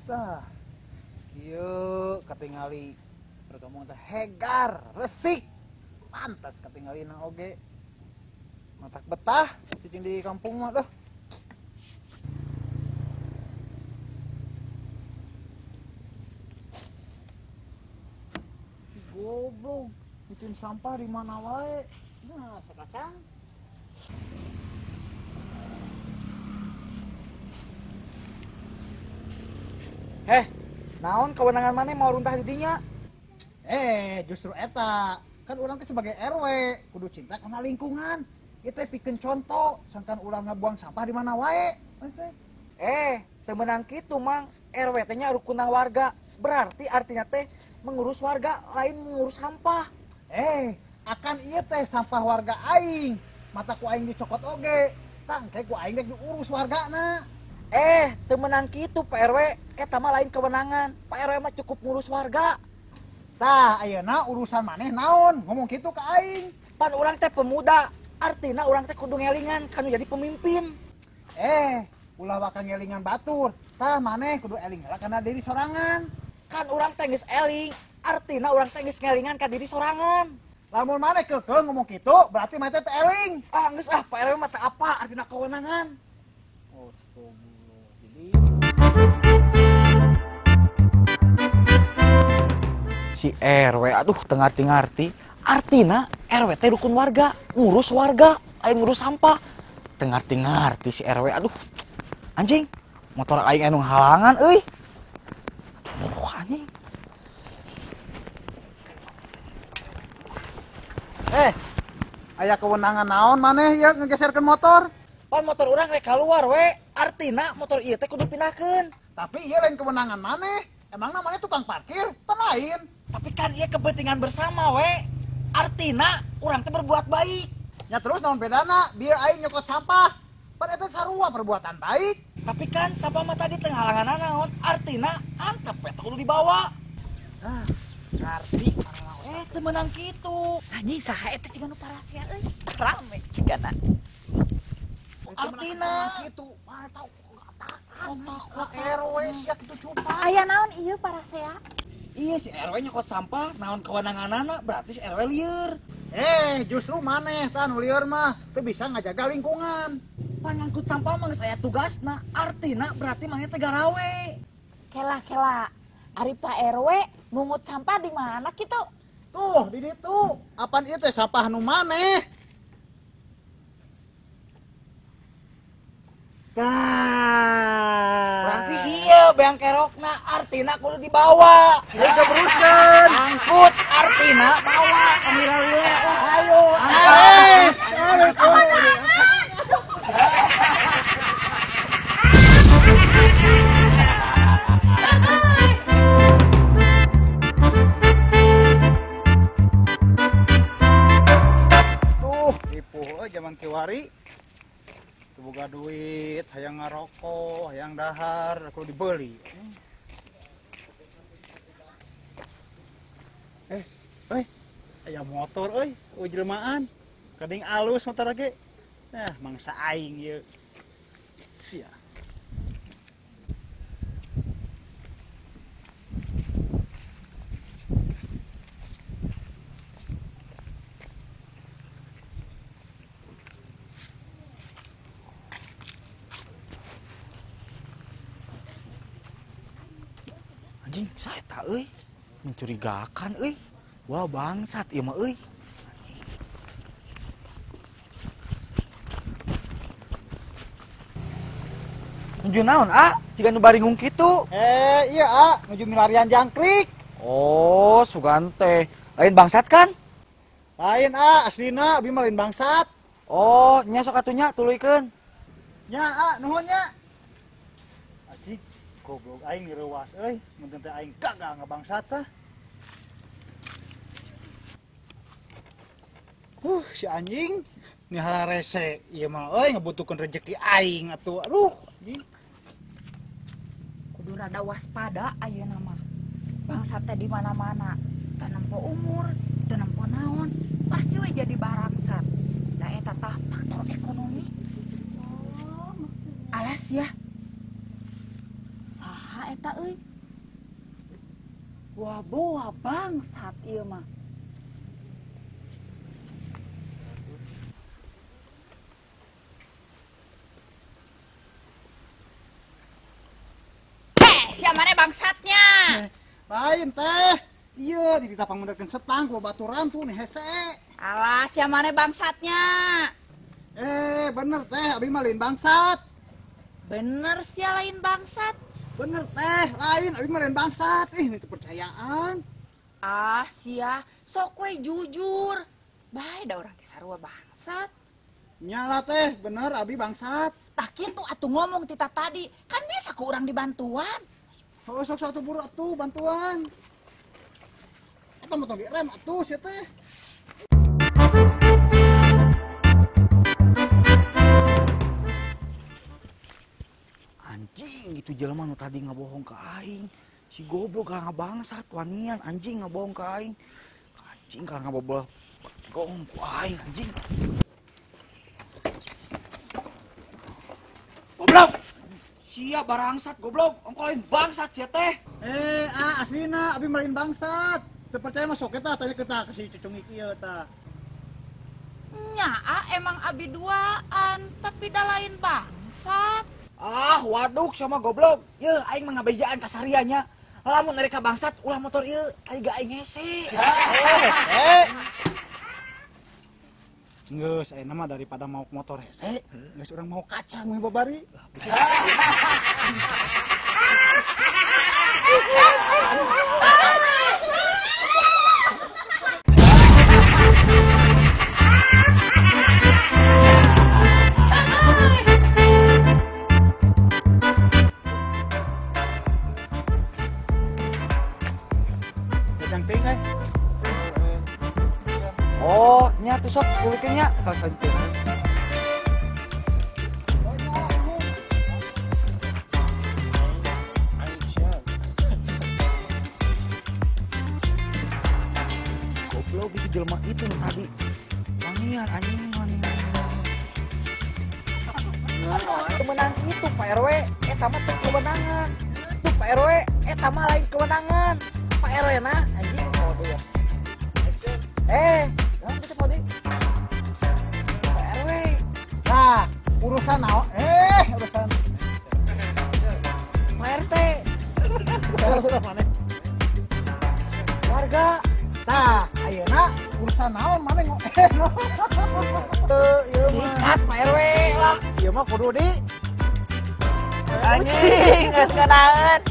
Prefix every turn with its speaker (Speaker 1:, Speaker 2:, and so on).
Speaker 1: Tah. Kieu katingali perkampungan teh hegar, resik. Pantas katingalina oge. Matak betah cicing di kampung mah dah. Goblok, bikin sampah di mana wae. Nah, sekacang.
Speaker 2: Heh, naon kewenangan maneh mau runtah di dinya?
Speaker 1: Justru eta. Kan urang teh sebagai RW kudu cinta kana lingkungan. Ieu teh pikeun contoh, sangkan urang ngabuang sampah di mana wae.
Speaker 2: Teu meunang kitu, Mang. RW teh nya rukunna warga. Berarti artinya teh mengurus warga, lain mengurus sampah.
Speaker 1: Akan ieu teh sampah warga aing. Mata ku aing dicokot oge. Tah engke ku aing rek diurus wargana.
Speaker 2: Teu meunang kitu Pak RW. Eta mah lain kewenangan. Pak RW mah cukup ngurus warga.
Speaker 1: Tah, ayeuna urusan maneh naon? Ngomong kitu ka aing.
Speaker 2: Pan urang teh pemuda, artina urang teh kudu ngelingan kanu jadi pemimpin.
Speaker 1: Ulah waka ngelingan batur. Tah maneh kudu eling heula kana diri sorangan.
Speaker 2: Kan urang teh geus eling, artina urang teh geus ngelingan ka diri sorangan.
Speaker 1: Lamun maneh keukeuh ngomong kitu, berarti maneh teh eling.
Speaker 2: Ah, geus ah, Pak RW mah teu apa artina kewenangan.
Speaker 1: Astagfirullah. Jadi
Speaker 2: si RW aduh teu ngarti-ngarti. Artina RW teh rukun warga, ngurus warga, aing ngurus sampah. Teu ngarti-ngarti si RW aduh. Anjing, motor aing anu halangan euy. Aduh, anjing.
Speaker 1: Aya kewenangan naon maneh ieu ngegeserkeun motor?
Speaker 2: Pan motor urang rek keluar we, artina motor ieu teh kudu pindahkeun.
Speaker 1: Tapi ieu lain kewenangan maneh. Emang namanya tukang parkir, pan lain.
Speaker 2: Tapi kan ieu kepentingan bersama we. Artina urang teh berbuat baik.
Speaker 1: Ya terus naon bedana bieu aing nyokot sampah. Pan eta sarua perbuatan baik.
Speaker 2: Tapi kan sampah mah tadi teu halangan naon. Artina antep we teh kudu dibawa.
Speaker 1: Ah, ngarti.
Speaker 2: Teu meunang kitu.
Speaker 3: Anjing saha eta ciga nu parasia euy. Rame cigana.
Speaker 2: Artina
Speaker 1: kitu. Mana tau otak RW sia kitu cupa.
Speaker 3: Aya naon ieu parasea?
Speaker 2: Iya si RW nyokot sampah, naon kewenanganana berarti si RW lieur.
Speaker 1: Justru maneh tah nu lieur mah teu bisa ngajaga lingkungan.
Speaker 2: Pangangkut sampah mah geus aya tugasna, artina berarti maneh teh garawe.
Speaker 3: Kela-kela, ari Pak RW mungut sampah di mana kitu?
Speaker 1: Tuh, di ditu. Apan ieu teh sampah nu maneh? Tah.
Speaker 2: Berarti iya beang kerokna artina kudu dibawa.
Speaker 1: Kudu diberuskeun.
Speaker 2: Angkut artina bawa kamila lila.
Speaker 1: Ayo,
Speaker 2: angkat.
Speaker 1: Tuh, ripuh euy jaman kiwari. Boga duit, hayang ngarokok, hayang dahar, aku dibeli. Aya motor euy, jelmaan. Kading alus motor ge. Nah, mangsa aing ieu. Sia.
Speaker 2: Anjing, saya tak euy. Mencurigakan euy. Wah, bangsat ieu mah euy. Nuju naon, ah? Ciga nu baringung kitu.
Speaker 1: Iya, ah, nuju milarian jangkrik.
Speaker 2: Oh, sugan teh. Lain bangsat kan?
Speaker 1: Lain, ah, aslina abi mah lain bangsat.
Speaker 2: Oh, nya sok atuh nya tuluykeun.
Speaker 1: Nya, ah, nuhun nya. Acik. Goblok aing reuwas euy, mun teh aing kagak ngabangsat tah. Si anjing nihara rese ieu mah euy ngabutuhkeun rejeki aing atuh. Aduh, anjing.
Speaker 3: Kudu rada waspada ayeuna mah. Bangsat teh di mana-mana. Teu nempo umur, teu nempo naon, pasti we jadi barangsat. Da eta tah faktor ekonomi. Oh, maksudnya. Alas ya. eta euy. Wah boa bangsat ieu mah. Heh, sia mane bangsatnya?
Speaker 1: Lain teh. Iya, di ditapang menderkeun setang ku baturan tuh nih hese.
Speaker 3: Alah, sia mane bangsatnya?
Speaker 1: Bener teh, abi mah lain bangsat.
Speaker 3: Bener sia lain bangsat.
Speaker 1: Bener teh, lain abi mah lain bangsat. Ih, ini kepercayaan.
Speaker 3: Ah, sia, sok we jujur. Bae da urang ge sarua bangsat.
Speaker 1: Nyala teh, bener abi bangsat.
Speaker 3: Tah kitu atuh ngomong tita tadi, kan bisa ku urang dibantuan.
Speaker 1: Oh, sok satu buru atuh bantuan. Eta mah tong direm atuh sia teh.
Speaker 2: Anjing gitu jelema nu tadi ngabohong ka aing. Si goblok kalah ngabangsat wanian anjing ngabohong ka aing. Anjing kalah ngabobol gong ku aing anjing. Goblok. Sia barangsat goblok, ongko lain bangsat sia teh.
Speaker 1: Aslina abi mah lain bangsat. Teu percaya mah sok eta tanya ke si Cucung ieu tah.
Speaker 3: Nya emang abi duaan, tapi da lain bangsat.
Speaker 2: Ah, waduk sama goblok. Yeuh, aing mah ngabejaan kasarianya. Lamun mereka bangsat ulah motor ieu, aing ga aing hese.
Speaker 1: Hese. Geus ayeuna mah daripada mau motor hese, geus urang mau kacang we babari.
Speaker 2: Oh, nya tuh sok kulikeun nya kali-kali teh. Goblok itu jelema itu nu tadi. Wanian anjing wanian. Kemenang itu Pak RW, eta mah teu kewenangan. Tuh Pak RW, eta mah lain kewenangan. Pak RW na anjing oh ya. Jangan gitu Pak Pak RW.
Speaker 1: Nah, urusan naon? Urusan
Speaker 2: Pak RT. Warga.
Speaker 1: Tah, ayeuna urusan naon maneh
Speaker 2: Sikat Pak RW lah.
Speaker 1: Ieu mah kudu di
Speaker 2: anjing geus ngeunaheun.